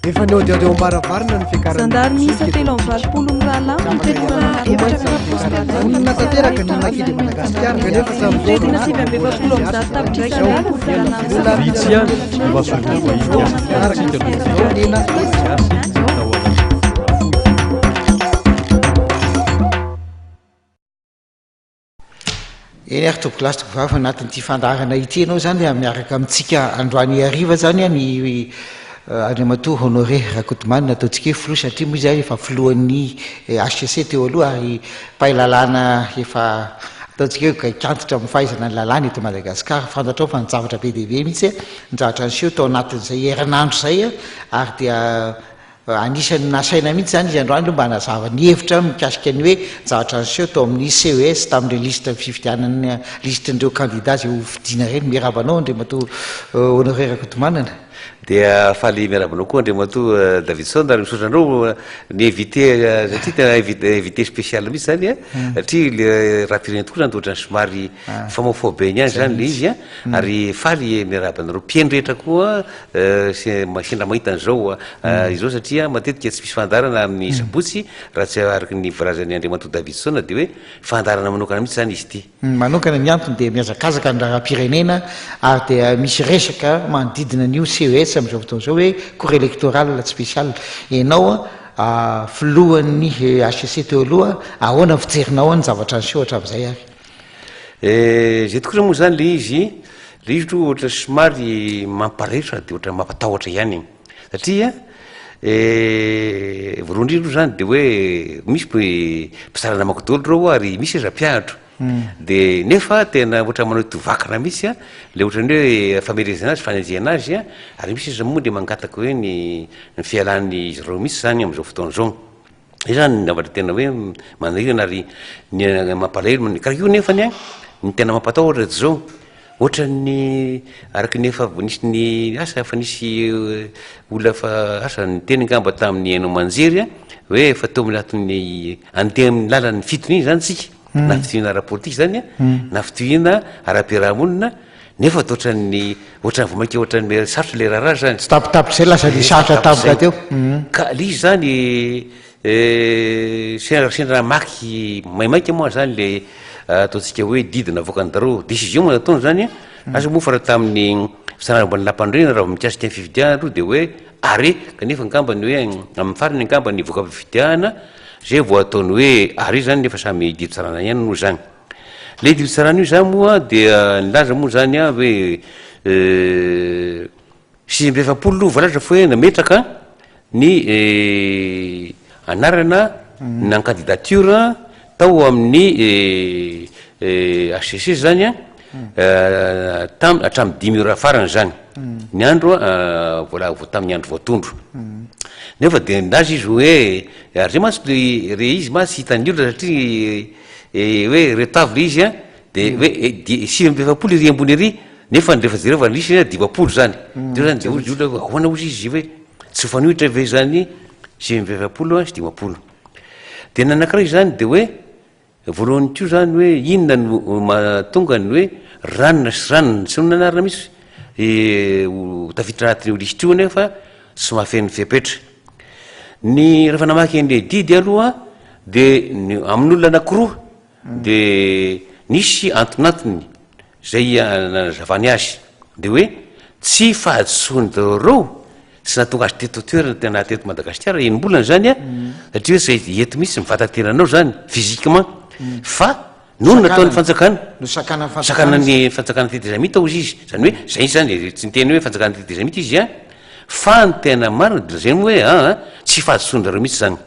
Efa nihaodihaody eo am-baravarana ny fiakaran'ny Zandary miisa 83 mirahalahy no telo Vonona tanteraka ny Makid Madagasikara kanefa hatramin'izao Mitentina 149 tapitrisa ariary ny vola mbola Vitsy ihany ny masoivoho vahiny antsika no tena gasy tao anatin'ny fotoana fohy. Eny ary tompokolahy sy tompokovavy, anatin'ity fandaharana ity ianao izany miaraka amintsika androany hariva izany ny Andriamatoa Honoré Rakotomanana ataontsika hoe filoha satria moa izy efa filohan'ny HCC teo aloha ary mpahay lalàna efa ataontsika hoe gaikantitra amin'ny fahaizana ny lalàna eto Madagasikara. Fantatrao fa ny zavatra be dia be mihitsy ny zavatra niseho tao anatin'izay herinandro izay ary dia Anisan'ny nasaina mihitsy izany izy androany aloha mba hanazava ny hevitra mikasika ny hoe zavatra niseho tao amin'ny CES tamin'ireo lisitra fifidianana lisitrin'ireo kandida izay ho fidiana ireny. Miarahaba anao Andriamatoa Honoré Rakotomanana. Dia faly miarahaba anao koa Andriamatoa Davidson ary misaotra anao ny invité satria tena invité spécial mihitsy izany an, satria le raha-pirenena tokoa izany dia ohatran'ny somary mifamoafoa be ihany izany ilay izy an, ary faly miarahaba anareo mpihaino rehetra koa Sendra mahita an'izao izao satria matetika tsy misy fandaharana amin'ny sabotsy raha tsy araka ny voalazan'i Andriamatoa Davidson dia hoe fandaharana manokana mihitsy izany izy ity. Manokana ny antony dia mihazakazaka ny raharaham-pirenena ary dia misy resaka manodidina an'io CES amin'izao fotoana izao hoe cour électorale spéciale. Ianao filohan'ny HCC teo aloha, ahoana ny fijerinao ny zavatra niseho hatramin'izay ary? Eh, zay tokoa moa zany le izy, le izy aloha ohatra somary mampalahelo sady ohatra mampatahotra ihany satria eh, voalohany indrindra aloha zany de hoe misy mpitsara namako daholo reo ary misy aza mpianatro de nefa tena ohatra manao tovakana mihitsy an, le ohatran'ny hoe famelezana azy, fanenjehana azy an, ary misy aza moa le mangataka hoe ny ny fialan'izy ireo mihitsy zany amin'izao fotoana izao. Izay zany ny zavatra tena hoe manahirana ary ny mampalahelo, karaha io nefany an, ny tena mampatahotra de zao, ohatran'ny araka ny efa nisy ny asa efa nisy olona efa asa niteny angamba tamin'ny haino aman-jery an, hoe efa teo amin'ny anatin'ny andeha amin'ny lalan'ny fitoniana izany tsika, na fitoniana ara-politika izany an, na fitoniana ara-piarahamonina, nefa de ohatran'ny ohatran'ny vao mainka ohatran'ny sarotra le raharaha zany. Tsy tapitapitra izay lasa le sarotra tampoka teo. Ka le izy zany sendra sendra namaky maimaika moa zany le ataontsika hoe didy navoakan'ny dareo, décision moa nataony zany an, asa moa fa raha tamin'ny fitsarana ambony lampanorenana raha vao mikasika ny fifidianana aloha de hoe arrêt kanefa angamba ny hoe amin'ny farany angamba ny voka-pifidianana zay vao ataony hoe arrêt zany nefa samy didim-pitsarana ihany moa zany. Le didim-pitsarana io zany moa dia nilaza moa zany an hoe 49 aloha voalaza fa hoe nametraka ny anarana na ny candidature tao amin'ny HCC zany an tam- hatramin'ny dimy ora farany zany, ny andro voala- tamin'ny andro voatondro. Nefa dia nilaza izy hoe ary zay mantsy le re izy mantsy hitan'ny olona satria Eh hoe ireto avy le izy an, de hoe eh 49 ery ambony ery, nefa rehefa jereo fa nisy an 50 zany, teo zany de hoy ny olona hoe ahoana hozy izy hoe tsy mifanohitra ve zany 49 sy 50. De ny anankiray zany de hoe voalohany koa zany hoe inona no mahatonga ny hoe ranona sy ranona, tsy nanarina mihitsy ho tafiditra anatin'io lisitra io nefa tsy mahafeno ny fepetra. Ny rehefa namaky an'ilay didy aloha de ny amin'olona anakiroa de nisy antonantony zay nanazavany azy de hoe tsy fahadisoan'ny zareo tsy nahatonga azy teto an-toerana tena teto Madagasikara enim-bolana zany an, satria hoe zay eto mihitsy ny vatan-tenanao zany physiquement fa Noho ny nataon'ny fanjakana. Nosakanan'ny fanjakana izy. Sakanan'ny fanjakana tetezamita hozy izy. Izany hoe izay izany e, tsy niteny hoe fanjakana tetezamita izy an, fa ny tena marina dia lazainy hoe aa tsy fahadisoan-dRareo mihitsy izany.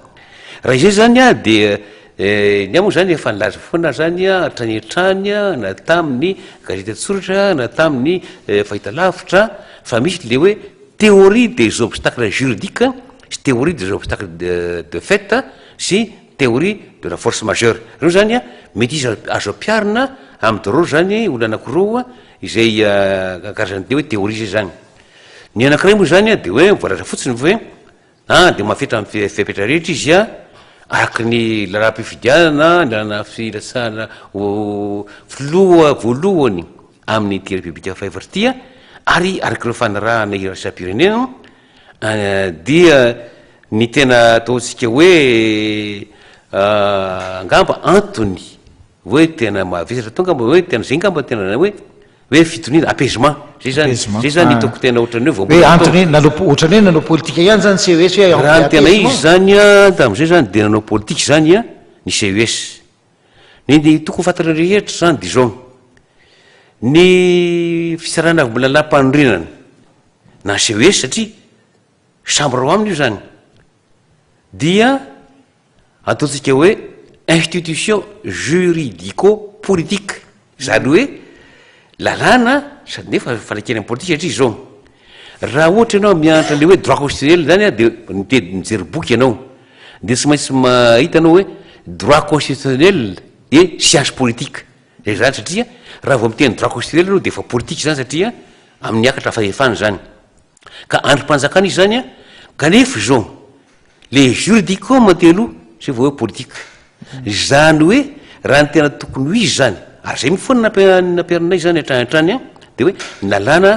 Raha izay izany an, dia ny ahy moa izany efa nilaza foana izany an, hatrany hatrany an, na tamin'ny gazety an-tsoratra na tamin'ny fahitalavitra fa misy le hoe théorie des obstacles juridiques sy théorie des obstacles de fait sy Théorie de la force majeure. Ireo zany mety hisy azo ampiharina amin'ny daholo zany olona anakiroa izay karazan'ny hoe théorie zay zany. Ny anakiray moa zany dia hoe voalaza fotsiny hoe ah dia mahafetra ny fepetra rehetra izy an, araka ny lalàm-pifidianana, ny lalàna filatsahana ho filoha voalohany amin'ity Repoblika fahefatra ity an, ary araka ireo fanarahana iraisam-pirenena. Dia ny tena ataontsika hoe angamba antony hoe tena mavesatra tonga angamba hoe tena zay angamba tena hoe hoe fitoniana, apaisement, zay zany, zay zany hitako tena ohatran'ny hoe vao Hoe antony hoe nanao ohatran'ny hoe nanao politika ihany zany CES hoe Raha ny tena izy zany an, tamin'izay zany dia nanao politika zany an ny CES. Ny ny tokony ho fantatry ny rehetra zany dia izao, ny fitsarana avy amin'ny lalàm-panorenana na CES satria chambre ao aminy io zany dia ataontsika hoe institution juridico-politique, zany hoe lalàna sady nefa fanekena ny politika satria izao, raha ohatra ianao mianatra le hoe droit constitutionnel zany an de mitety mijery boky ianao de tsy maintsy mahita anao hoe droit constitutionnel et science politique, zay zany satria raha vao miteny droit constitutionnel ianao de efa politique zany satria amin'ny akatra fahefana zany. Ka andrim-panjakana izy zany an, kanefa izao, le juridiquement teo aloha zay vao hoe politique. Izany hoe raha ny tena tokony ho izy zany, ary zay mihitsy foana nampiharinay zany hatrany hatrany an, de hoe ny lalàna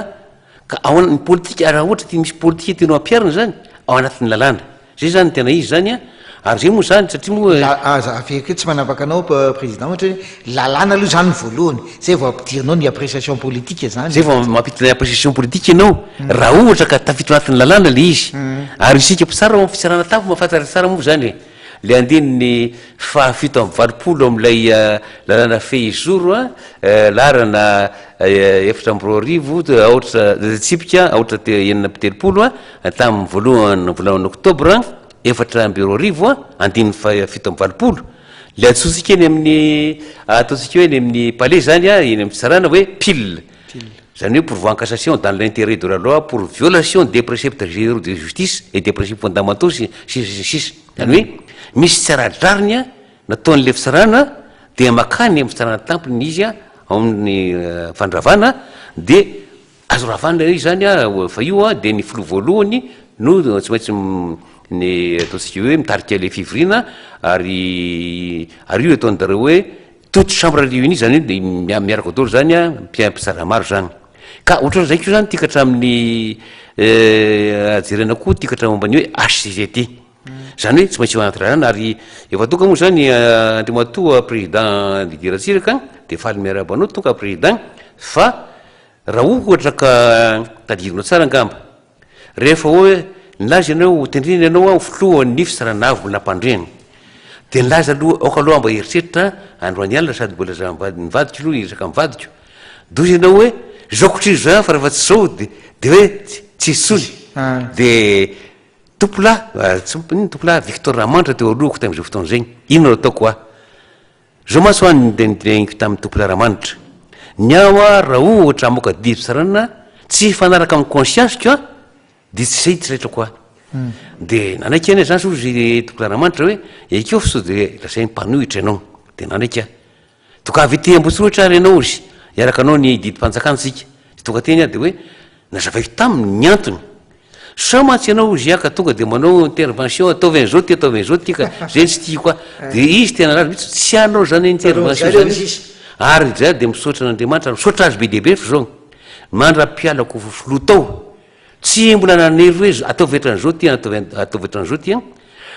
ka ao ny politika raha ohatra ty misy politika tianao ampiharina zany ao anatin'ny lalàna. Zay zany ny tena izy zany an, ary zay moa zany satria moa. La, aza averiko hoe tsy manapaka anao président ohatra hoe lalàna aloha zany ny voalohany, zay vao ampidirinao ny appréciation politique zany. Zay vao mampiditra ny appréciation politique ianao raha ohatra ka tafiditra anatin'ny lalàna le izy, ary isika mpitsara ao amin'ny fitsarana tampony mahafantatra tsara moa zany e, le andininy faha 87 amin'ilay lalàna fehizoro an, laharana 2004 aotra tsipika aotra 36 an, Tamin'ny voalohan'ny volana oktobra 2004, andininy faha 87, ilay antsointsika eny amin'ny, ataontsika hoe eny amin'ny palais izany, eny amin'ny fitsarana hoe pil, izany hoe pourvoi en cassation dans l'intérêt de la loi pour violation des préceptes généraux de justice et des principes fondamentaux sy ny sisa sy ny sisa. Izany hoe misy tsy ara-drariny nataon'ilay fitsarana dia makany amin'ny fitsarana tampony izy ao amin'ny fandravana dia Azo ravana ilay izy zany a, fa io a dia ny filoha voalohany no tsy maintsy ny ataontsika hoe mitarika ilay fivoriana ary ary io ataon-jareo hoe toute chambre réunie zany hoe dia miaraka daholo zany a mpitsara maro zany. Ka ohatran'izay koa zany ity ka hatramin'ny jerena koa ity ka hatramin'ny momba ny hoe HCC ity. Zany hoe tsy maintsy eo anaty lalàna ary efa tonga moa zany Andriamatoa Président Didier Ratsiraka dia faly miarahaba anao tonga Président fa Raha ohatra ka tadidinao tsara angamba, rehefa hoe nilaza ianao ho tendrena ianao ho filohan'ny fitsarana avo nampandrena, dia nilaza aloha, aoka aloha mba hieritreritra androany alina sady mbola za mivady, ny vadiko aloha hiresaka amin'ny vadiko, dia hoy ianao hoe izao kotrino izao ihany fa rehefa tsy izao dia dia hoe tsy hisy intsony. Dia tompolahy, tsy inona tompolahy, Victor Ramanitra teo alohako tamin'izay fotoana izay, inona no ataoko hoa? Zao mantsy hoa ny niteniteniko tamin'ny Tompo Ramanitra, ny ahy hoa raha ohatra hamoaka didim-pitsarana tsy hifanaraka amin'ny conscience-ko aho dia tsy izay tsy raitrako ahy. Dia nanaiky anie zany hozy i Tompo Ramanitra hoe ekeo fa sao dia lazain'ny mpanohitra ianao. Dia nanaiky aho. Tongava ety Ambohitsirohitra ary ianao hozy, hiaraka hanao ny didim-panjakana isika. Dia tonga teny aho dia hoe Nazavaiko taminy ny antony. Sao mantsy ianao hozy aho ka tonga dia manao intervention, ataovy an'izao ty, ataovy an'izao ty ka zay no tsy tiako ahy. Dia izy tena nilaza mihitsy, tsy hanao izany intervention izany izy. Ary izaho dia misaotra an'Andriamanitra, misaotra azy be dia be fa izao, mandra-pialako ho filoha tao, tsy mbola nanery hoe ataovy ohatran'izao ty, ataovy ataovy ohatran'izao ty an.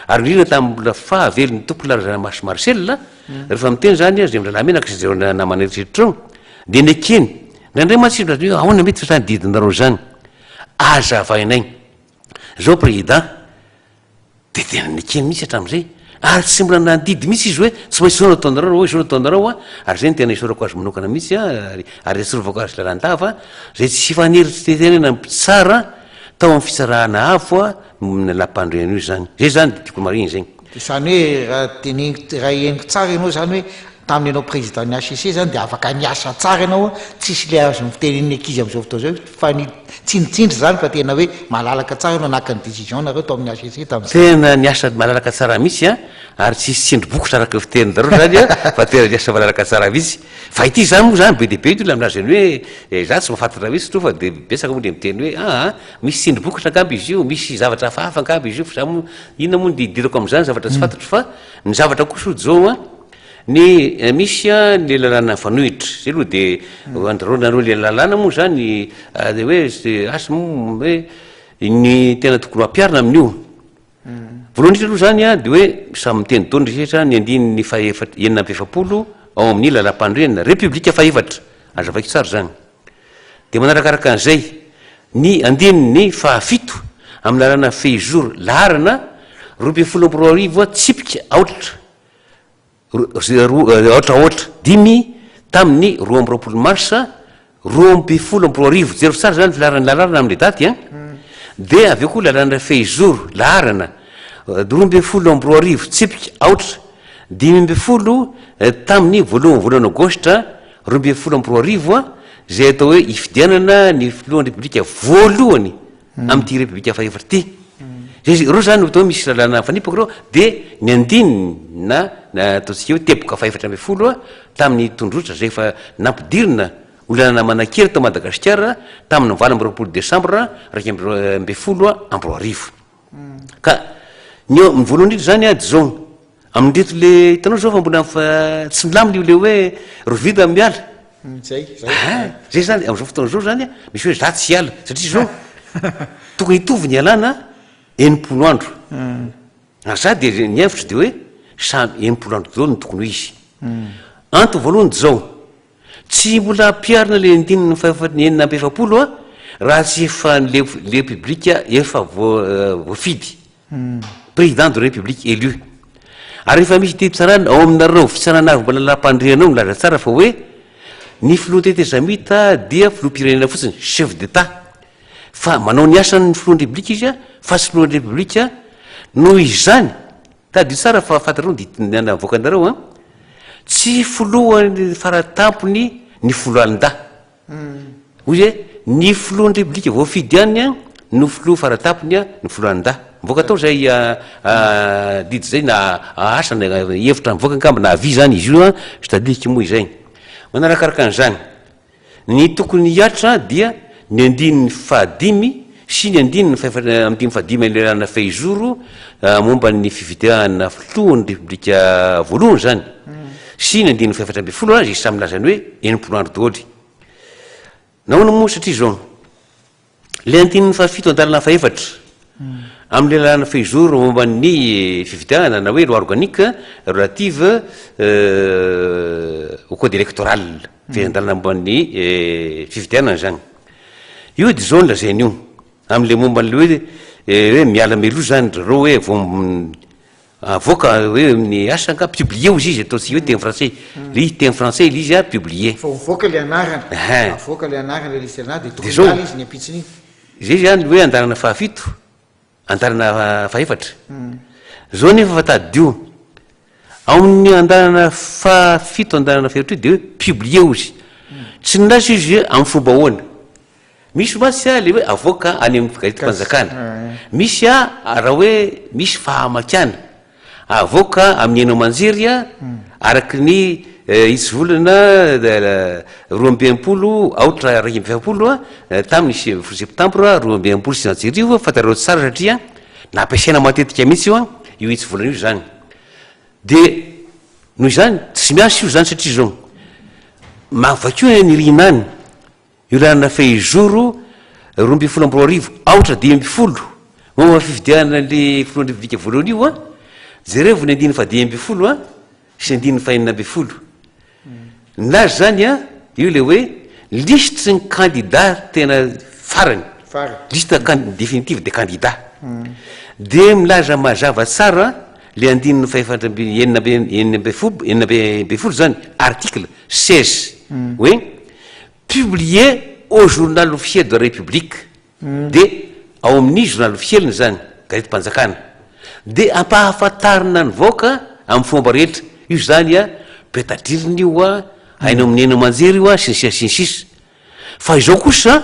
Ary indrindra tamin'ny mbola fahavelon'ny tompoko Larazanamasy Marcel, rehefa miteny izany aho, izay mirahalahy menaka sy izay namana eritreritrao, dia nekeny. Indraindray mantsy izy milaza hoe ahoana mety fa zany didinareo zany? Azavainay. Zao président de tena nekeny mihitsy hatramin'izay ary tsy mbola nandidy mihitsy izy hoe tsy maintsy zao no ataonareo hoe zao no ataonareo a, ary zay no tena isaorako azy manokana mihitsy a, ary ary atsirovako azy lalandava zay tsy faneriterena mpitsara tao amin'ny fitsarana avo a ny lampandriana io zany. Zay zany de tiako marihina zay. Izany hoe raha teneniko, raha henoko tsara ianao izany hoe tamin'ny ianao président ny HCC izany dia afaka niasa tsara ianao, tsisy ilay azon'ny fitenenin'ny ankizy amin'izao fotoana izao fa ny tsindritsindry izany fa tena hoe malalaka tsara ianao naka ny décision nareo tao amin'ny HCC tamin'izay. Tena niasa malalaka tsara mihitsy an, ary tsisy tsindry bokotra araka ny fitenin-jareo izany an, fa tena niasa malalaka tsara mihitsy. Fa ity izany moa izany be dia be ny olona milaza ny hoe za tsy mahafantatra mihitsy aloha fa dia betsaka moa ilay miteny hoe aa misy tsindry bokotra angamba izy io, misy zavatra hafahafa angamba izy io fa za moa inona moa no hidirako amin'izany zavatra tsy fantatro fa ny zavatra kosa hoy Joe an, ny misy an ny lalàna mifanohitra, zay aloha dia andraroanareo le lalàna moa zany de hoe asa moa hoe. Ny tena tokony ho ampiharina amin'io? Voalohany indrindra aloha izany an, dia hoe samy miteny daholo ny rehetra ny andininy fahaefatra, 46 ao amin'ny lalàmpanorenana, Repoblika fahefatra, azavaiko tsara izany. Dia manarakaraka an'izay, ny andininy fahafito amin'ny lalàna fehizoro laharana 2012 tsipika aotra, Roa aotra aotra dimy tamin'ny 22 marsa 2012, jereo tsara izany filaharan'ny laharana amin'ilay daty an, dia avy eo koa lalàna fehizoro laharana 2012 tsipika aotra 15 tamin'ny voalohan'ny volana aogositra 2012 izay atao hoe hifidianana ny filohan'ny repoblika voalohany amin'ity Repoblika fahefatra ity. Zay ireo zany no atao hoe misy lalàna mifanipaka ireo, dia ny andininy na na ataontsika hoe teboka fahefatra 14 tamin'ny tondrozotra izay efa nampidirina ho lalàna manan-kery tao Madagasikara tamin'ny 28 desambra 2011. Ka ny eo ny voalohany indrindra zany dia izao, amin'ireto le hitanao zao fa mbola tsy milamina io le hoe rovida miala. Zay, zay. Aha, zay zany amin'izao fotoana izao zany misy hoe za tsy hiala satria zao tokony hitovy ny hialana 60 andro. Ary za dia ny hevitro dia hoe samy 60 andro daholo no tokony ho izy. Antony voalohany dia izao, tsy mbola ampiharina ilay andininy fahefa 46 a raha tsy efa ny Repoblika efa voafidy. Président de République élu. Ary efa misy didim-pitsarana ao aminareo fitsarana avo lalàmpandriana ao milaza tsara fa hoe ny filoha tetezamita dia filoham-pirenena fotsiny, chef d'Etat. Fa manao ny asany ny filohan'ny République izy fa tsy filohan'ny République. Noho izany, tadidio tsara fa fantatrareo ny didy navoakanareo an, tsy filohan'ny faratampony ny foloalindahy. Hoy izy hoe, Ny filohan'ny Repoblika voafidy ihany no filoha faratapony ny filohandahy. Mivoaka tao izay didy izay na asa na hevitra mivoaka angamba na avis izany izy io, tsy tadidiko moa izay. Manarakaraka an'izany, ny tokony hihatra dia ny andininy fahadimy sy ny andininy fahefatra, andininy fahadimy amin'ny lalàna fehizoro momba ny fifidianana filohan'ny Repoblika voalohany izany sy ny andininy fahefatra 14 izay samy milaza ny hoe 60 andro daholo. Nahoana moa? Satria izao, ilay andininy fahafito andalana fahefatra amin'ilay lalàna fehizoro momba ny fifidianana na hoe loi organique relative au code électoral, fehezan-dalana momba ny fifidianana izany. Io dia izao no lazainy io, amin'ilay momba an'ilay hoe hoe miala mialoha izany ry zareo hoe vao avoaka hoe ny asa angaha publier hozy izy ataontsika hoe teny frantsay, ilay izy teny frantsay ilay izy an, publier. Vao mivoaka ilay anarana, avoaka ilay anarana ilay liste anarana dia tokony hiala izy ny ampitson'iny. Izay izany hoe andalana fahafito. Andalana fahefatra. Zao nefa fa tadidio, ao amin'ny andalana fahafito andalana fahefatra io dia hoe publier ozy. Tsy nilaza izy hoe amin'ny fomba ahoana. Misy mantsy a le hoe avoaka any amin'ny gazetim-panjakana. Misy a raha hoe misy fahamakiana. Avoaka amin'ny haino aman-jery araka ny hitsivolana 62 aotra 41 tamin'ny 90 septambra 1962, fantatrareo tsara satria nampiasaina matetika mihitsy io io hitsivolana io izany. Dia noho izany tsy miasa io izany satria izao, vakio any aoriana any. Io lalana fehizoro 2012 aotra 15 momba ny fifidianana ny filohan'ny Repoblika voalohany io an, jerevo ny andininy faha-15 an sy ny andininy faha-16. Nilaza izany an, io ilay hoe lisitry ny kandida tena farany, liste définitive des candidats. Dia milaza mazava tsara ilay andininy fahefatra amby enina amby 16 izany, article 16, hoe Publié au journal officiel de la République, dia ao amin'ny journal ofisieliny izany, gazetim-panjakana, dia ampahafantarina ny vahoaka amin'ny fomba rehetra, io izany a, peta-drindrina io a, haino amin'ny haino aman-jery io a, sy ny sisa sy ny sisa. Fa izao kosa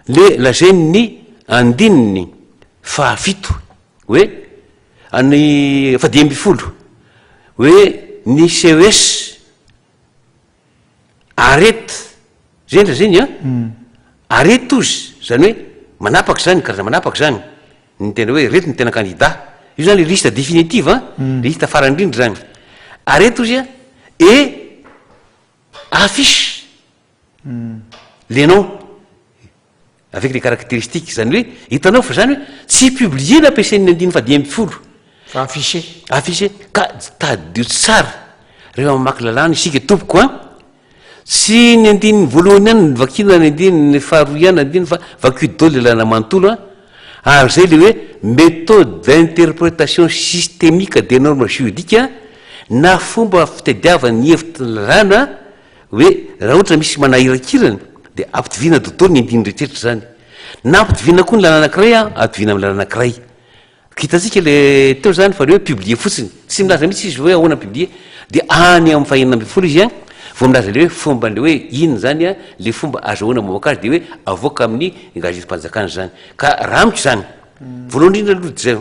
le lazain'ny andininy fahafito hoe, ny fahadimy 12, hoe ny CES, Arrête zay ndra zay ny an! Arrête ozy, zany hoe manapaka zany, karazana manapaka zany, ny tena hoe reto ny tena candidat, io zany le liste définitive an, le liste farany indrindra zany, arrête ozy an, et affiche le nom. Avec les caractéristiques, izany hoe hitanao fa izany hoe tsy publier no ampiasain'ny andininy faha 15. Fa afficher. Afficher, ka tadidio tsara rehefa mamaky lalàna isika tompoko an, tsy ny andininy voalohany ihany no vakiana na ny andininy faharoa ihany na andininy fa vakio daholo ilay lalàna manontolo an, ary izay ilay hoe méthode d'interprétation systémique des normes juridiques na fomba fitadiavana ny hevitry ny lalàna Hoe raha ohatra misy manahirakirana dia ampitoviana dodolo ny andininy rehetrretra izany. Na ampitoviana koa ny lalana anankiray an, ampitoviana amin'ny lalana anankiray. Hitantsika le teo izany fa le hoe publier fotsiny. Tsy milaza mihitsy izy hoe ahoana publier. Dia any amin'ny fahenina ambinifolo izy an, vao milaza le hoe fomba le hoe inona izany an, le fomba azahoana mamoaka azy dia hoe avoaka amin'ny gazetim-panjakana izany. Ka raha amiko izany, voalohany indrindra aloha dia izay.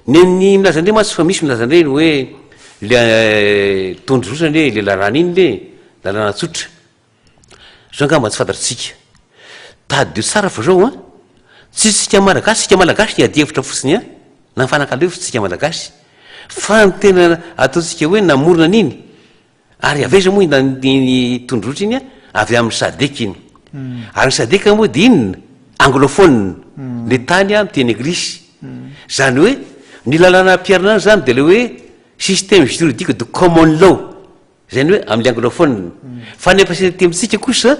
Ny an'ny milaza indray mantsy fa misy milaza indray ny hoe le tondrozotra anie le lalàna iny le lalàna tsotra. Zao angamba tsy fantatritsika. Tadidio tsara fa zao an, tsy isika Malagasy, isika Malagasy niady hevitra fotsiny an, na nifanakalo hevitra isika Malagasy. Fa ny tena ataontsika hoe namorona an'iny, Ary avy aiza moa iny tondrozotra iny? Avy amin'ny Sadec iny. Ary ny Sadec moa dia inona? Anglophone, le tany miteny anglisy. Izany hoe ny lalàna ampiharina any izany dia ilay hoe système juridique de common law, izany hoe amin'ilay anglophone. Fa ny ampiasaina aty amintsika kosa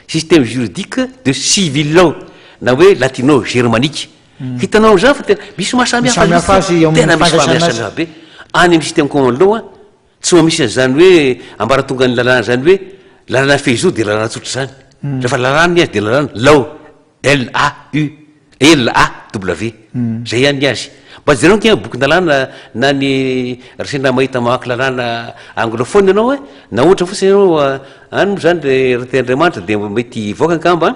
système juridique de civil law na hoe latino-germanique. Hitanao amin'izany fa tena misy maha samy hafa azy mihitsy, tena misy maha samy hafa be. Any amin'ny système common law Tsy mba misy an'izany hoe ambaratongan'ny lalàna izany hoe lalàna fehizoro dia lalàna tsotra izany. Rehefa lalàna ny azy dia lalàna, law, L-A-U, L-A-W. Izay ihany ny azy. Mba jereo ange ny bokin-dalàna na ny raha sendra mahita mamaky lalàna anglophone ianao e, na ohatra fotsiny ianao any moa izany raha te Andriamanitra dia mety hivoaka angamba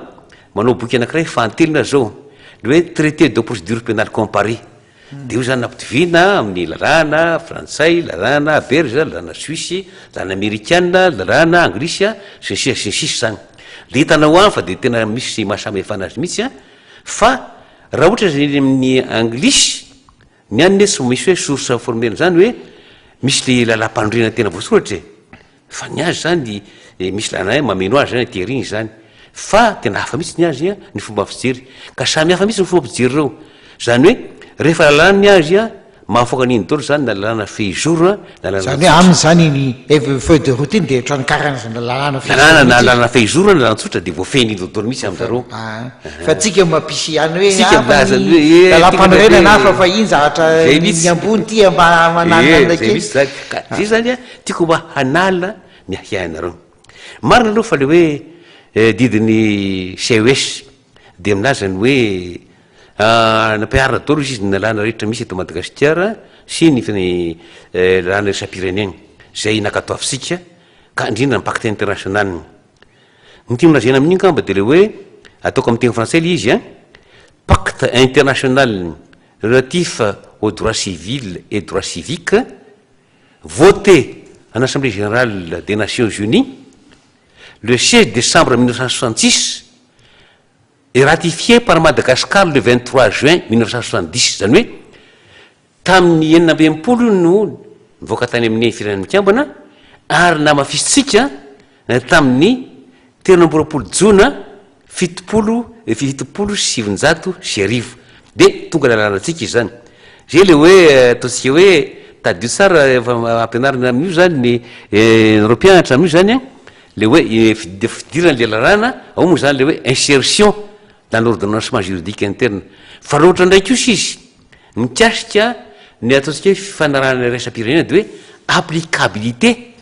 manao boky anankiray fahantelony aza izao, ny hoe traité de procédure pénale comparée. Dia io izany nampitoviana amin'ny lalàna frantsay, lalàna belge, lalàna suisse, lalàna amerikana, lalàna anglisy, sy ny sisa sy ny sisa izany. Dia hitanao any fa dia tena misy maha samy hafa anazy mihitsy an, fa raha ohatra izy eny amin'ny anglisy, ny any anie tsy misy hoe source formelle izany hoe misy le lalàm-panorenana tena voasoratra e. Fa ny azy zany misy lalàna mameno azy zany aty aoriana izany. Fa tena hafa mihitsy ny azy ny fomba fijery. Ka samy hafa mihitsy ny fomba fijery ireo. Izany hoe rehefa lalàna ny azy mahafoaka an'iny daholo izany na lalàna fehizoro na lalàna Izany hoe aminy izany iny feuille de route iny dia ohatran'ny karazana lalàna fehizoro Lalàna na lalàna fehizoro na lalàna tsotra dia voafehin'iny daholo mihitsy amin-jareo. Fa tsika mampisy ihany hoe Tsika hafa milaza ny ny hoe eh, lalàmpanorenana tika hafa fa iny zavatra Zay ny mihitsy. ambony ity mba mananona Eh, an'ilay zay kely. mihitsy zany. Ka zay zany an, tiako mba hanala ny ahiahinareo. Marina aloha fa le hoe didin'ny CES dia milaza ny hoe nampiharina daholo izy ny lalàna rehetra misy eto Madagasikara sy ny lalàna iraisam-pirenena izay nankatoavintsika ka indrindra ny pacte international. Ny tiany lazaina amin'io angamba dia le hoe ataoko amin'ny teny frantsay le izy an, pacte international relatif aux droits civils et droits civiques voté en assemblée générale des Nations Unies le 16 décembre 1966 et ratifié par Madagascar le 23 juin 1970, izany hoe tamin'ny 66 no nivoaka tany amin'ny Firenena Mikambana ary namafisintsika tamin'ny 23 jona 1970 dia tonga lalànantsika izany. Zay le hoe ataontsika hoe tadidio tsara efa ampianarina amin'io zany ny nareo mpianatra amin'io zany an, le hoe fidirana le lalàna, ao moa zany le hoe insertion dans l'ordonnancement juridique interne. Fa raha ohatra indray kosa izy mikasika ny ataontsika hoe fifanarahana iraisam-pirenena dia hoe applicabilité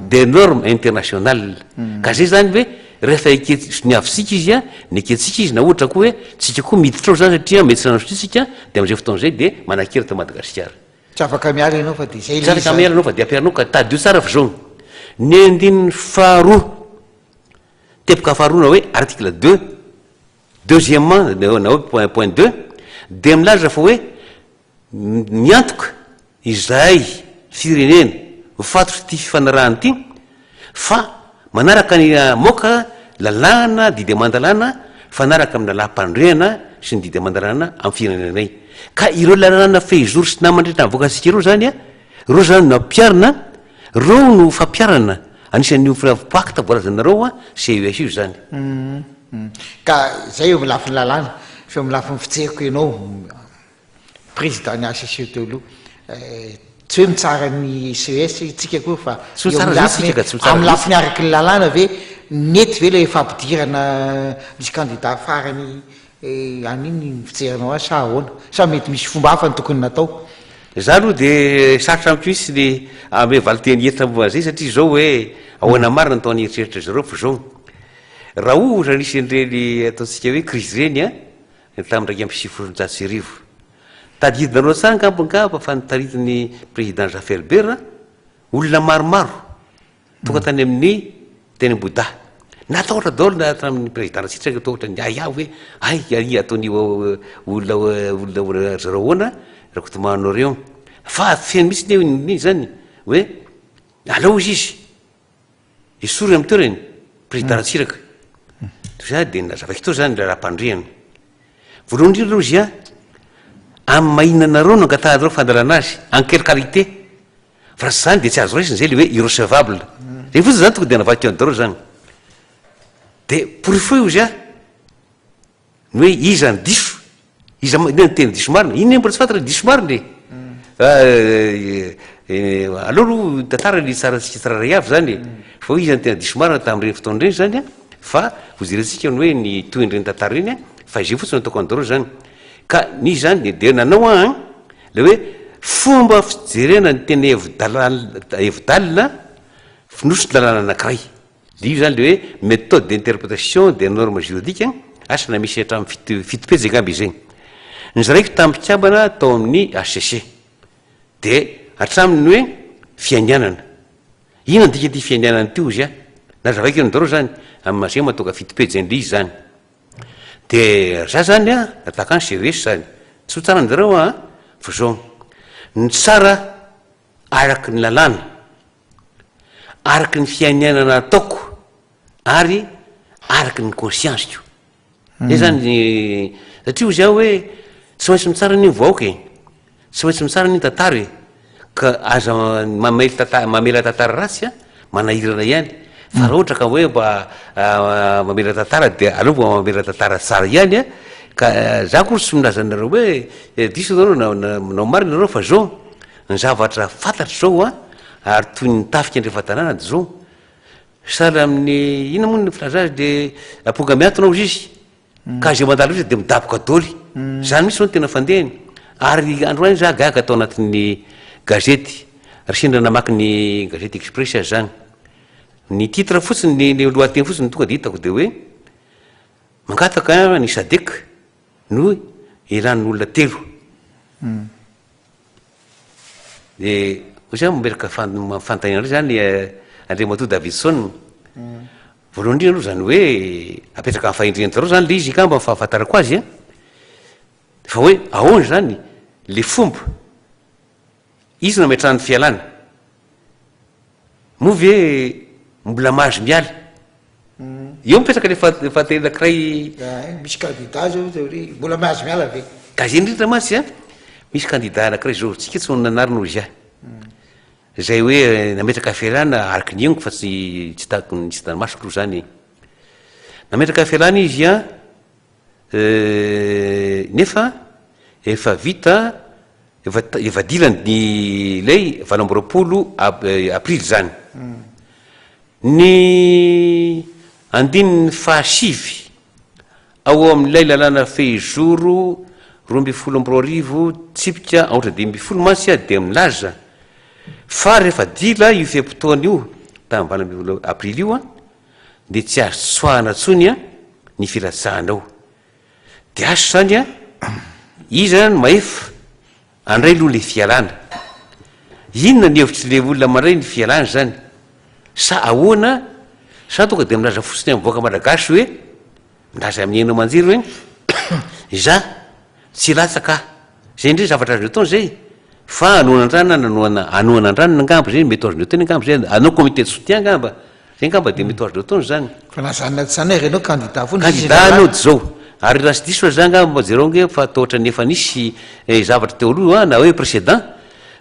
des normes internationales. Ka zay zany hoe rehefa eke- soniavintsika izy an, nekentsika izy na ohatra koa hoe tsika koa miditra ao zany satria mety tsy nanao sonia tsika dia am'zay fotoana zay dia manan-kery eto Madagasikara. Tsy afaka miala ianao fa dia zay Tsy ilay izy afaka miala zany. ianao fa dia ampiharinao ka tadidio tsara fa zao, ny andininy faharoa, teboka faharoa na hoe article deux, deuxièmement na hoe point point deux dia milaza fa hoe Miantoka izahay firenena voafatotr'ity fifanarahana ity fa manaraka ny hamoaka lalàna, didy aman-dalàna mifanaraka amin'ny lalàm-panorenana sy ny didy aman-dalàna amin'ny firenenanay. Ka ireo lalàna fehizoro sy namany rehetra navoakantsika ireo izany, ireo izany no ampiharina, ireo no fampiharana anisan'io pacte voalazanareo CES io izany. Ka izay eo amin'ny lafiny lalàna, fa eo amin'ny lafiny fijeriko ianao, président ny HCC teo aloha, tsy hoe mitsara ny CES isika akory fa Tsy eo mitsara amin'ny izay lafiny isika ka, tsy mitsara amin'ny mihitsy. lafiny araky ny lalàna ve nety ve ilay fampidirana misy candidat farany any iny ny fijerinao azy sa ahoana? Sa mety misy fomba hafa no tokony natao? Za aloha dia sarotra amiko mihitsy ny hanome valinteny hentitra momba an'izay satria izao hoe ahoana marina ny tao an'eritreritra zareo fa izao raha ohatra nisy an'ireny ataontsika hoe crise ireny an tamin'ny 1991 tadidinareo tsara angamba angamba fa notaritin'ny président Zafy Albert olona maromaro Tonga tany amin'ny teny Ambohidahy. Natahotra daholo na hatramin'ny président Ratsiraka natahotra niahiahy hoe hay ary ataon'io olona olona ry zareo ahoana Rakotomahana ireo. Fa feno mihitsy anie iny izany hoe alao hozy izy esory amin'ny toerany président Ratsiraka. Toy izany dia nazavaiko teo izany ny raharaham-pandriana. Voalohany indrindra aloha izy an, amin'ny maha inona anareo no angatahanareo fandalana azy, en quelle qualité? Fa raha tsy izany dia tsy azo raisina izay ilay hoe irrecevable. Izay fotsiny izany tonga dia navadika any daholo izany. Dia porofoy hozy aho ny hoe iza no diso, iza ma- inona no tena diso marina. Inona mbola tsy fantatra ny diso marina e. Aleo aloha tantara ny tsarantsika tsirairay avy izany e. Fa hoe iza no tena diso marina tamin'ireny fotoana ireny izany an, fa hojerentsika ny hoe ny tohin'ireny tantara ireny an, fa izay fotsiny no ataoko any daholo izany. Ka nisy izany dia nanao aho an, Ilay hoe fomba fijerena ny tena hevi-dalina fonosin'ny lalàna anankiray. Ilay io izany ilay hoe méthode d'interprétation des normes juridiques, asa na misy hatramin'ny fito fito pejy angamba izy izay. Nozaraiko tamin'ny mpikambana tao amin'ny hcc. Dia hatramin'ny hoe fianianana. Inona ny dikan'ity fianianana ity hozy aho? Nazavaiko eo daholo izany, amin'ny maha izay mahatonga fito pejy an'ilay izy izany. De za zany a, attaquant sérieux zany, tsy ho tsara anjareo an, fa zao, ny tsara araky ny lalàna, araky ny fiainiainana ataoko ary araky ny conscience-ko, zay zany satria hozy aho hoe tsy maintsy mitsara anie ny vahoaka e, Tsy maintsy mitsara anie ny tantara e! Ka aza mamely tantara, mamela tantara ratsy an, manahirana ihany. Fa raha ohatra ka hoe mba mamela tantara dia aleo mba mamela tantara tsara ihany an! Ka za akory tsy milaza anareo hoe diso nareo na na manao marina nareo fa zao, ny zavatra fantatro zao an, ary toy ny tafika andrefan-tanàna dia zao, sahala amin'ny, inona moa ny filaza azy le amponga miantona hozy izy, Ka izay mandalo rehetra dia midaboka doly. Zany mihitsy zao no tena fandehany. Ary androany za gaga tao anatin'ny gazety, ary sendra namaky ny gazety Express aho zany. Ny titre fotsiny, ny ny lohateny fotsiny no tonga dia hitako dia hoe mangataka ny Sadec no ialàn'ny olona telo. Dia hoy za mametraka fanontaniana indray zany Andriamatoa Davidson. Voalohany indrindra aloha izany hoe apetraka amin'ny fahendrena daholo izany ilay izy angamba ny fahafantarako azy an, fa hoe ahoana izany ilay fomba, iza no ametrahany fialana, moa ve mbola mahazo miala? Eo mipetraka ilay fanontaniana anankiray. Misy candidat zao zao hoe mbola mahazo miala ve? Ka izay indrindra mantsy an, misy candidat anankiray zao, tsika tsy nanarina hoy izy ahy. Izay hoe nametraka fialana araka ny henoko fa tsy tsy hitako ny tsy hitan'ny masoko aloha izany e. Nametraka fialana izy an, nefa efa vita, efa efa dila ny ilay 28 aprily izany. Ny andininy fahasivy ao amin'ilay lalàna fehizoro 2012 tsipika aotra 15 mantsy dia milaza fa rehefa dila io fe-potoana io tamin'ny 18 aprily io dia tsy azo tsoahana intsony ny filatsahana ao. Dia asa izany iza no mahefa Andray aloha le fialana. Inona ny hevitr'le olona mandray ny fialana izany? Sa ahoana? Sa tonga dia milaza fotsiny amin'ny vahoaka malagasy hoe, milaza amin'ny haino aman-jery hoe, izaho tsy hilatsaka aho. Izay indray zavatra azony atao izay. Fa hanohana an-dranona, nanohana, hanohana an-dranona angamba izay, mety ho azony atao angamba izay, hanao comité de soutien angamba. Zay angamba dia mety ho azonao ataony izany. Fa na zany na tsy zany ary ianao candidat foana sisa Candidat ianao dia zao. Ary raha tsy diso aho za angamba jereo ange fa toa ohatran'ny efa nisy zavatra teo aloha na hoe précédent,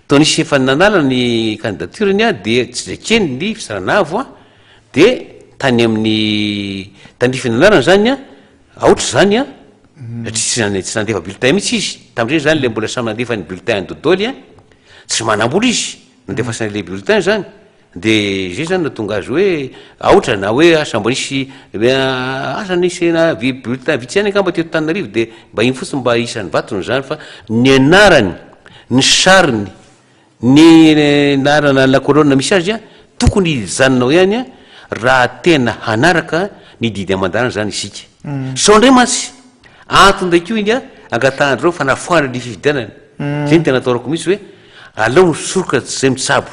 toa nisy efa nanala ny candidature-ny dia tsy nekeny ny fitsarana avo dia. tany amin'ny tandrify ny anarany zany an, aotra izany an, satria tsy tsy nandefa bulletin mihitsy izy, tamin'izay zany le mbola samy nandefa ny bulletin any dodoly an, tsy manambola izy nandefasana ilay bulletin zany, de zay zany nahatonga azy hoe aotra na hoe asa mba nisy asa nisy na bulletin vitsy ihany angamba teto Antananarivo de mba iny fotsiny mba isan'ny vatony zany fa ny anarany, ny sariny, Ny laharana la colonne misy azy tokony hijanona ao ihany raha tena hanaraka ny didy aman-dalàna izany isika. Sao indray mantsy antony indray koa iny angatahan-dreo fanafoanana ny fifidianana. Izay no tena atahorako mihitsy hoe aleo misoroka tsy izay mitsabo.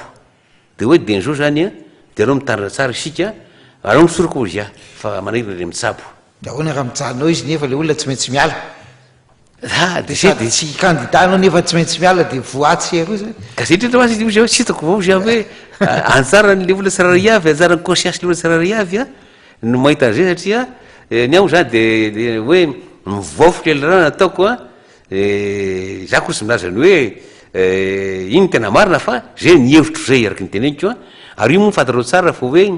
Dia hoe dia an'izao izany dia aleo mitandrina tsara isika, aleo misoroka hozy aho fa manahirana ilay mitsabo. Dia ahoana raha mijanona ao izy nefa ilay olona tsy maintsy miala? Ah, dia sady tsy candidat anao nefa tsy maintsy miala dia voa atsy sy eroa zany. Ka zay indrindra mantsy izy hoe tsy hitako vao izy hoe anjaran'ilay olona tsirairay avy, anjaran'ny conscience ilay olona tsirairay avy an, no mahita an'izay satria ny ahy moa zany dia hoe mivaofy ilay lalàna ataoko an, za koa tsy milaza ny hoe iny no tena marina fa zay ny hevitro zay araka ny teneniko an, ary io moa fantatrao tsara fa hoe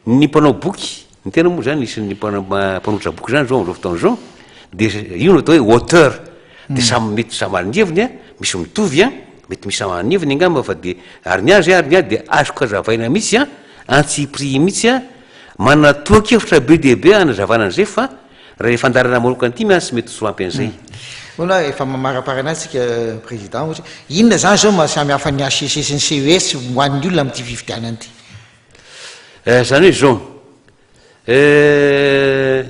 Ny mpanao boky, ny tena moa zany isan'ny mpanoratra boky zany zao amin'izao fotoana izao, dia io no atao hoe auteur, dia samy mety samy manana ny heviny an, misy mitovy an, mety misy samy manana ny heviny angamba fa dia, ary ny azy ary ny ahy dia azoko hazavaina mihitsy an, antsipirihy mihitsy an, manana tohan-kevitra be dia be hanazavana an'izay fa raha ilay fandaharana manokana ity mantsy mety tsy ho ampy an'izay. Hono hoa efa mamaraparana azy tsika président ohatra, inona zany zao maha samy hafa ny HCC sy ny CES ho an'ny olona amin'ity fifidianana ity? Eh, zany hoe zao, eh,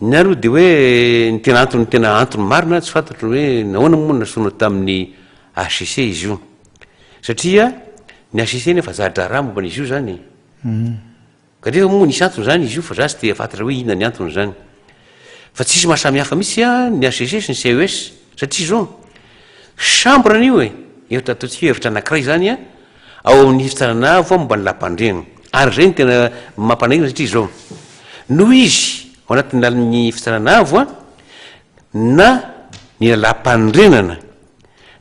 ny ahy aloha de hoe ny tena antony, ny tena antony marina tsy fantatro hoe nahoana moa nasorina tamin'ny HCC izy io, satria ny HCC nefa za-draharaha momba an'izy io zany e, kanefa moa nisy antony zany izy io fa za tsy te hahafantatra hoe inona ny antony zany, fa tsisy maha samy hafa mihitsy an ny HCC sy ny CES, satria zao, chambre an'io e, hevitra ataontsika hoe hevitra anakiray zany an, ao amin'ny fitsarana avo momba ny lampandriana. Ary izay no tena mampanahirana satria izao, noho izy ao anatin'ny lalin'ny fitsarana avo na ny lalàmpanorenana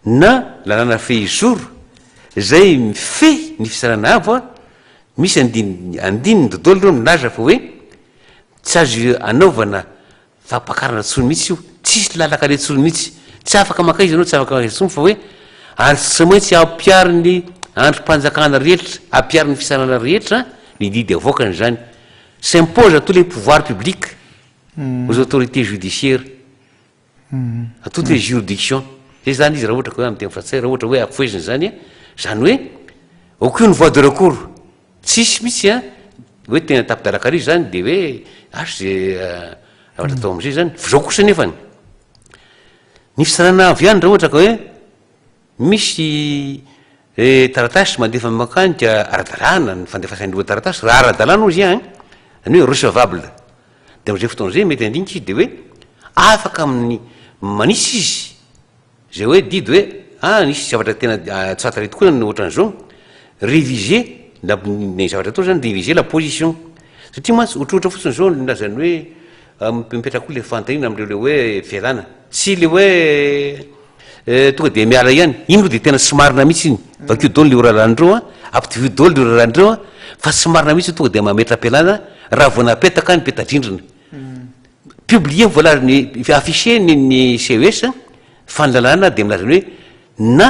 na lalàna fehizoro izay mifehy ny fitsarana avo, misy andininy andininy dodolo ireo milaza fa hoe tsy azo anaovana Fampakarana tsony mihitsy io, tsisy lalakale tsony mihitsy, tsy afaka mankaiza ianao, tsy afaka mankaiza tsony fa hoe ary tsy maintsy ampiharin'ny andrim-panjakana rehetra, ampiharin'ny fitsarana rehetra ny didy avoakany izany, s'impose à tous les pouvoirs publics, aux autorités judiciaires, à toutes les juridictions, zay zany izy raha ohatra ka hoe amin'ny teny frantsay, raha ohatra hoe afohezina izany, izany hoe aucune voie de recours. Tsisy mihitsy an, hoe tena tapi-dalan-kariva zany de hoe asa ze zavatra atao am'zay zany, fa zao kosa nefany, ny fitsarana avo ihany raha ohatra ka hoe misy taratasy mandefa mankany ka ara-dalàna ny fandefasany ireo taratasy, raha ara-dalàna ozy an, zany hoe recevable, de am'zay fotoana zay mety handinika izy de hoe afaka amin'ny manitsy izy Izay hoe didy hoe ah nisy zavatra tena tsy fantatray tokoa ny ohatran'izao, réviser la ny zavatra atao zany réviser la position, satria mantsy ohatrohatra fotsiny zao ny milaza ny hoe mipetraka koa le fanontaniana am'reo le hoe fialana, tsy le hoe tonga de miala ihany, iny aloha de tena tsy marina mihitsy iny, vakio daholo le ora-lalàna an, ampitovio daholo le ora-lalàna an, fa tsy marina mihitsy hoe tonga de mametra-pialana raha vao napetaka ny peta-drindrina. Publier voalazan'ny afficher ny ny CES fa ny lalàna dia milaza ny hoe na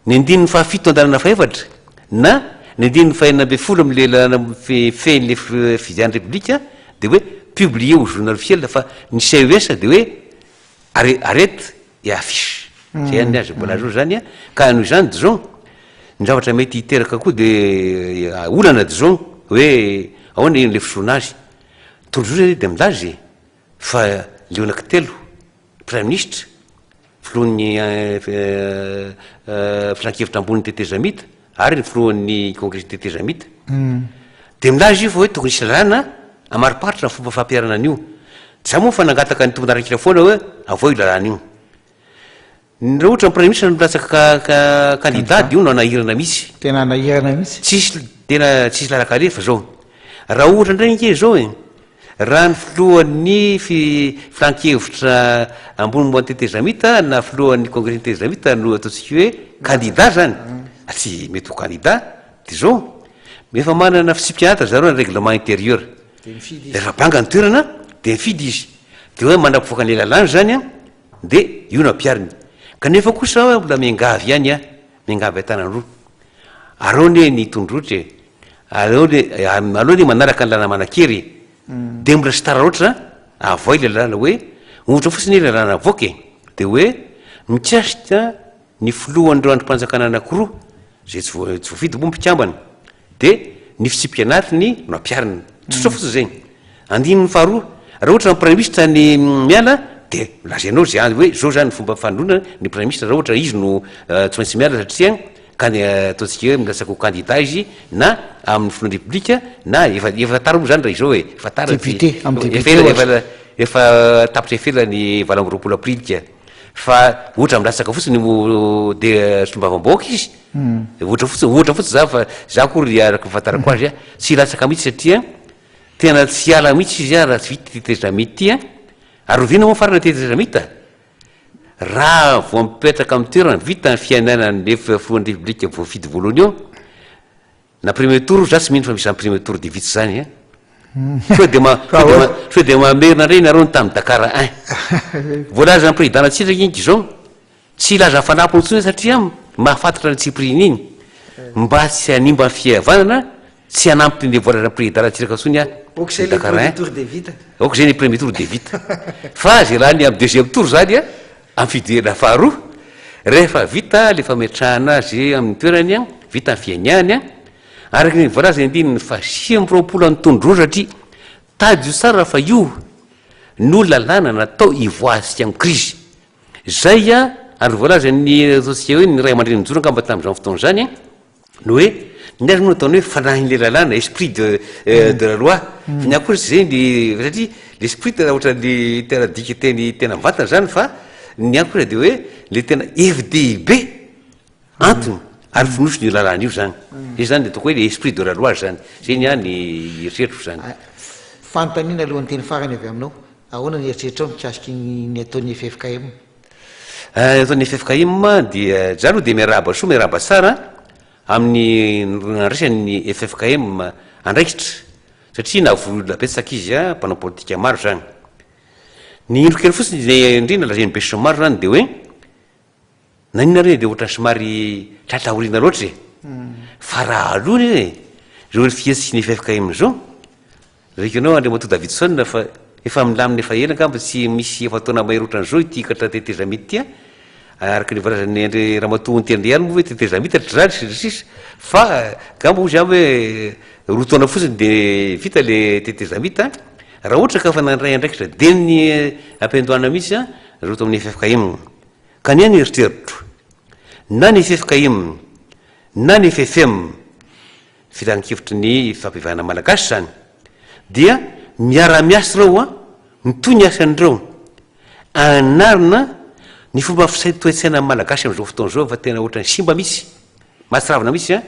ny andininy fahafito andalana fahefatra na ny andininy fahenina ambin'ny folo amin'ilay lalàna mifehy ny fifidianana repoblika dia hoe publier au journal officiel fa ny CES dia hoe arrête et affiche zay ihany ny azy mbola azo zany a ka noho izany disons ny zavatra mety hiteraka koa dia olana disons hoe ahoana iny le fisorona azy Tondrozotra anie dia milaza e, fa Leona Kitelo, Praiminisitra, filohan'ny filankevitra ambonin'ny tetezamita ary ny filohan'ny kongresin'ny tetezamita, dia milaza io fa hoe tokony hisy lalàna hamariparitra ny fomba fampiharana an'io. Za moa efa nangataka ny tompon'andraikitra foana hoe avoahy io lalàna io. Raha ohatra ny praiminisitra no milatsaka kandida dia io no hanahirana mihitsy. Tena hanahirana mihitsy. Tsisy tena tsisy lalan-kaleha fa zao. Raha ohatra indray ange zao e, raha ny filohan'ny filan-kevitra ambony momba ny tetezamita na filohan'ny kongresin'ny tetezamita no ataontsika hoe kandida zany, tsy mety ho kandida, dia zao, efa manana fitsipika anaty ry zareo ny règlement intérieur. Rehefa banga ny toerana dia mifidy izy. Dia hoe mandra-pivoaka an'ilay lalàna izany an, dia io no ampihariny. Kanefa kosa aho mbola miangavy ihany an, miangavy an-tanandroa. Aleo anie ny tondrozotra e, aleo anie, aleo anie manaraka ny lalàna manan-kery e. Dia mbola tsy tara loatra avoay ilay lalàna hoe, ohatra fotsiny ilay lalàna avoaka e, dia hoe mikasika ny filohan'ireo andrim-panjakana anankiroa izay tsy voa- tsy voafidy moa mpikambana, Dia ny fitsipika anatiny no ampiharina. Tsotra fotsiny izay. Andininy faharoa, raha ohatra ny praiminisitra ny miala dia lazainao izay any hoe izao izany ny fomba fanondrona ny praiminisitra raha ohatra izy no tsy maintsy miala satria kan- ataontsika hoe milatsaka ho kandida izy na amin'ny filohan'ny repoblika na efa efa tara moa izany raha izao e, efa tara ty. Député, amin'ny Efa député ela ohatra. efa efa tapitra efa ela ny 28 aprily ka. Fa ohatra milatsaka fotsiny ho de solombavambahoaka izy, ohatra fotsiny, ohatra fotsiny zany fa za akory araka ny fahafantarako azy a, tsy hilatsaka mihitsy satria tena tsy hiala mihitsy izy a raha tsy vita ity tetezamita ity a, ary oviana moa farany ny tetezamita? Raha vao mipetraka amin'ny toerany vita ny fiainanan'ny filohan'ny repoblika voafidy voalohany eo, Na premier tour za tsy mino fa misy zany premier tour de vitsy zany a! Sao de ma sao de ma sao de mamerina indray nareo ny tamin'ny Dakar un. Voalazan'ny président Ratsiraka iny k'izao, tsy hilaza fanampiny intsony satria mahafantatra ny tsipiriany iny. Mba tsy hanimba ny fihavanana, tsy hanampy ny voalazan'ny président Ratsiraka intsony aho Ok zay ny le Dakar premier un. tour de vita. Ok zay ny premier tour de vita. Fa zay lany amin'ny deuxième tour zany a, Amin'ny fidirana faharoa, rehefa vita ilay fametrahana azy amin'ny toerany, vita ny fianiany, araka ny voalazan'ny andininy faha-29 amin'ny tondrozotra satria tadidio tsara fa io no lalàna natao hivoahantsika amin'ny krizy. Izay ary voalazan'ny ataontsika hoe ny ray aman-dreny nijoro angamba tamin'izany fotoana izany, Ny hoe, ny azy moa no ataony hoe fanahin'ilay lalàna, esprit de de la loi, fa ny ahy kosa tsy izay ny, satria l'esprit tena ohatran'ny tena dika teny tena mivantana izany fa ny ahy kosa dia hoe ilay tena hevi-dehibe, antony ary fonosin'io lalàna io izany. Izay izany ny ataoko hoe le esprit de la loi izany. Izay ny ahy ny eritreritro izany. Fanontaniana alohan'ny teny farany avy aminao, ahoana ny eritreritrao mikasika ny ataon'ny ffkm? Ny ataon'ny ffkm dia, za aloha dia miarahaba soa miarahaba tsara amin'ny nandraisan'ny ffkm andraikitra satria nahavory olona betsaka izy mpanao politika maro izany. Ny indro kely fotsiny dia indrindra lazain'ny besinimaro izany dia hoe naninona re dia ohatran'ny somary tratra aoriana loatra e! Fa raha aloha anie e, izao fihetsiky ny ffkm izao, Lazaiko anao Andriamatoa Davidson fa efa milamina efa ela angamba tsy misy efa-taona mahery ohatran'izao ity katra tetezamita ity a! Araka ny voalazan'i Andry Ramatoa Ontiandriany moa hoe tetezamita hatr'izany sy ny sisa fa angamba hozy aho hoe roa taona fotsiny dia vita le tetezamita raha ohatra ka efa nandray andraikitra dieny am-piandohana mihitsy an zareo tao amin'ny ffkm. Ka ny ahy ny eritreritro na ny ffkm na ny ffm Filankevitry ny Fampivahana Malagasy izany dia miara-miasa ireo an, mitohy ny asan'ireo, anarina ny fomba fisain toe-tsaina malagasy amin'izao fotoana izao fa tena ohatran'ny simba mihitsy, mahatsiravina mihitsy an,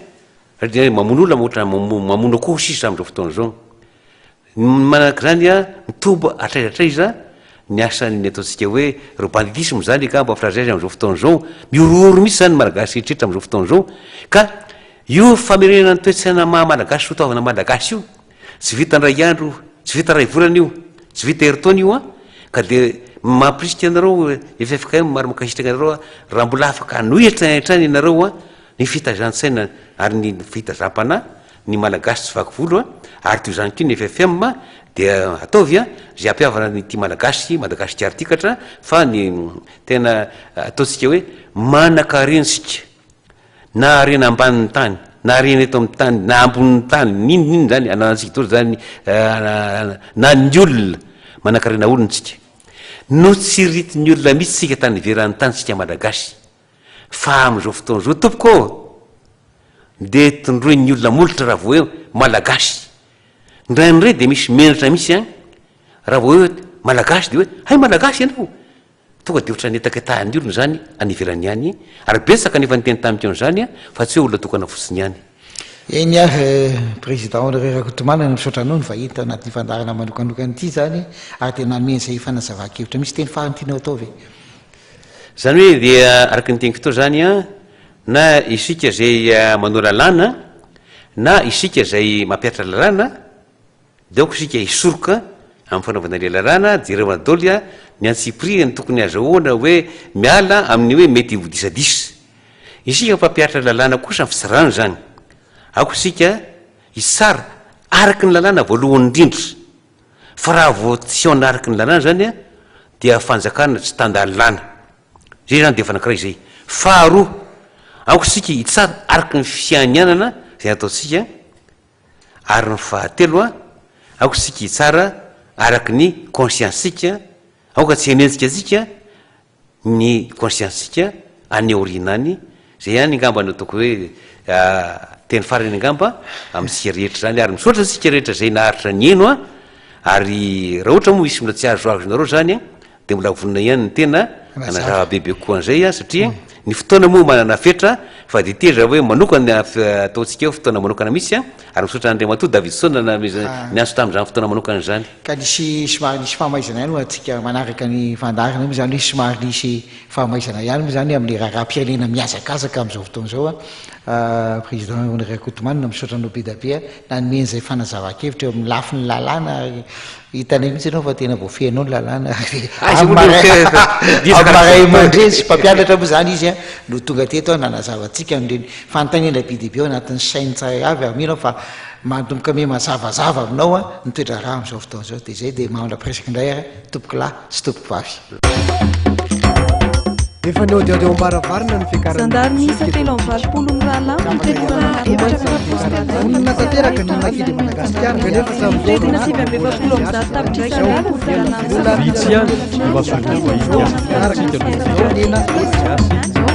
satria mamono olona ohatran'ny mamono akoho sisa amin'izao fotoana izao. Ny manaraka izany an, mitombo hatraiza hatraiza ny asan'ny ataontsika hoe ireo banditisme izany angamba filaza azy amin'izao fotoana izao, mihorohoro mihitsy izany ny Malagasy rehetra amin'izao fotoana izao, ka io famerenana ny toe-tsaina maha Malagasy soatoavina Malagasy io, tsy vita indray andro io, tsy vita iray volana io, tsy vita herintaona io an, ka dia mampirisika anareo ffkm ary mankasitraka anareo aho raha mbola afaka hanohitra hatrany ianareo an, ny fitaizan-tsaina ary ny fitaizam-panahy ny Malagasy tsy vaky volo a, ary toy izany koa ny ffm dia ataovy a izay hampihavana an'ity Malagasy Madagasikara ity katra fa ny tena ataontsika hoe manankarena isika na harena ambanin'ny tany na harena eto amin'ny tany na ambonin'ny tany n'inona n'inona izany ananantsika daholo izany na ny olona manankarena olona isika notsiritin'ny olona mihitsy isika tany ivelan'ny tany isika Malagasy Fa amin'izao fotoana izao tompoko ô, dia tondroin'ny olona molotra raha vao hoe Malagasy. Indraindray dia misy menatra mihitsy an, raha vao hoe Malagasy dia hoe hay Malagasy ianao! Tonga dia ohatran'ny hetaketahan'ny olona izany any ivelany any, ary betsaka ny efa niteny tamiko an'izany an, fa tsy hoe olona tokana fotsiny ihany. Eny ary Président Honoré Rakotomanana, misaotra anao nivahiny tao anatin'ity fandaharana manokanokana ity izany ary dia nanome an'izay fanazavan-kevitra. Misy teny farany tianao atao ve? Izany hoe dia araka ny teniko teo izany an, na isika izay manao lalàna na isika izay mampihatra lalàna. Dia aoka isika hisoroka amin'ny fanaovana ilay lalàna, jereo daholo ny antsipirihany tokony azahoana hoe miala amin'ny hoe mety ho disadisa. Isika mpampihatra lalàna kosa ny fitsarana izany. Aoka isika hitsara araka ny lalàna voalohany indrindra. Fa raha vao tsy en araka ny lalàna izany dia fanjakana tsy tan-dalàna. Izay izany dia efa anankiray izay. Faharoa, aoka isika hitsara araka ny fianianana izay nataontsika. Ary ny fahatelo, aoka isika hitsara araka ny conscience-tsika, aoka tsy hanenjika antsika ny conscience-tsika any aoriana any, izay ihany angamba no ataoko hoe teny farany angamba amintsika rehetra izany, ary misaotra antsika rehetra izay naharitra nihaino an, ary raha ohatra moa misy mbola tsy azoazonareo izany an, dia mbola vonona ihany ny tena hanazava bebe kokoa an'izay an, satria ny fotoana moa manana fetra fa dia teza hoe manokana ataontsika eo fotoana manokana mihitsy an, ary misaotra an'Andriamatoa Davidson nanome niantso tamin'izany fotoana manokana izany. Ka nisy somary nisy fahamaizana ihany ho antsika manaraka ny fandaharana moa izany hoe somary nisy fahamaizana ihany moa izany amin'ny raharaham-pirenena mihazakazaka amin'izao fotoana izao an. Président Honoré Rakotomanana misaotra anao be dia be nanome an'izay fanazavan-kevitra eo amin'ny lafiny lalàna ary hitanay mihitsy ianao fa tena voafehinao ny lalàna ary amin'ny maha ray aman-dreny sy mpampianatra moa izany izy no tonga teto nanazava antsika an'ireny fanontaniana be dia be ao anatin'ny sain'ny tsirairay avy ary mino aho fa manomboka miha mazavazava aminao ny toe-draharaha amin'izao fotoana izao dia izay dia maha-mandra-piresaka indray ary tompokolahy sy tompokovavy. Efa nihaodihaody eo am-baravarana ny fiakaran'ny Zandary miisa 83 mirahalahy no telo Vonona tanteraka ny Makis de Madagasikara kanefa Mitentina 149 tapitrisa ariary ny vola Vitsy ihany ny masoivoho vahiny gasy eto amintsika no midika.